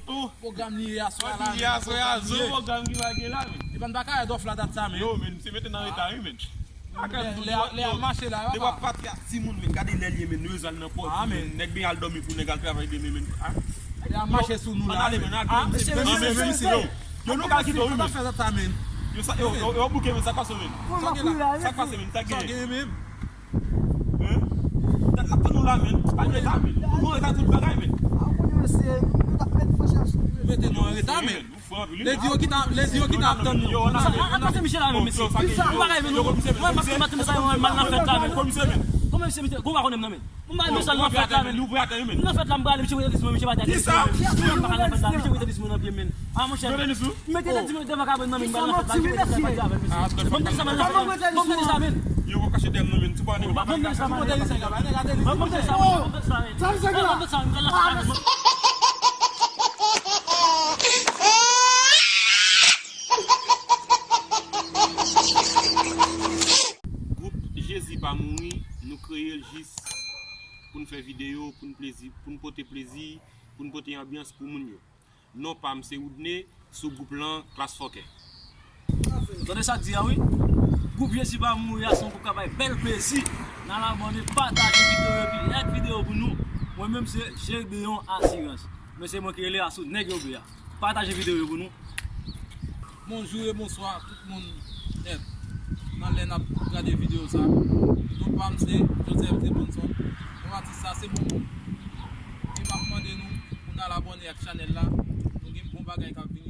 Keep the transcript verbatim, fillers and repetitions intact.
Pwogram li ye aswè a la, men. Pwogram li ye aswè a, zo pwogram ki va gen la, men. Li pa n pa ka rèd off la dat sa, men. Yo, men, se mete nan reta, wi, men. Lè, lè, lè ap mache la, yo, depi w ap pati ak timoun, men, gade lè l ye, men, nou bezwen al nan pòdi, men. Nèg ben al dòmi pou nèg al travay demen, men. Lè ap mache sou nou la, men. Ann ale, men, ann ale, men. Yo, nou ka kite w, wi, men. Yo, sa, yo, yo, yo bouke, men, sa k pase, men. Sa k pase, men, sa k genyen. Hein? Dat l ap tann nou la, men. Pa n reta, men. Nou reta tout bagay, men. Mete nou an reta, men. Lè di yo ki ta, lè di yo ki ta ap tann nou. Yo, n ap pase misye la, men, mesye. Ou bagay, men, nou. Mwen, m ap maten sa, mwen, mal nan fèt la, men. Komisè, men. Komisè, misye, gwo pa konnen m nan, men. Mwen, m al mesye nan fèt la, men. Nan fèt la, m prale, misye wete dis mwen, misye pa te dis mwen. Mwen, m pa ka nan fèt la, misye wete dis mwen nan pye m, men. Ah, monchè. Mete tèt di mwen devan kabann nan, men, m pral nan fèt la, misye wete dis mwen, men. Bon, men sa, men. Bon, men sa, men. Yo, w ap kache dèyè m nan, men. Ti pa nèg ou pa kache. Bon, men sa, men. Bon, men sa, men. Bon, men sa, men. Bon, men sa, men. M pral nan fèt la, men. Gwoup Jezi Pa Mouri, nou kreye l jis pou n fè videyo, pou n plezi, pou n pote plezi, pou n pote anbyans pou moun yo. Non pa m se Woodney, sou gwoup lan, Klass Fucker. Ou tande sa k di a, wi? Gwoup Jezi Pa Mouri a se yon gwoup k ap bay bèl plezi. N al abòne, pataje videyo epi like videyo pou nou. Mwen menm se Gedeon Asirans. Men se mwen ki rele Asou, nèg yo be a. Pataje videyo yo pou nou. Bonjou e bonswa tout moun nèt. Nan lè n ap gade videyo sa. Non pa m se Joseph Stevenson. Non atis sa se Bonbon. E m ap mande nou pou n al abòne ak chanèl la. Nou gen bon bagay k ap vini.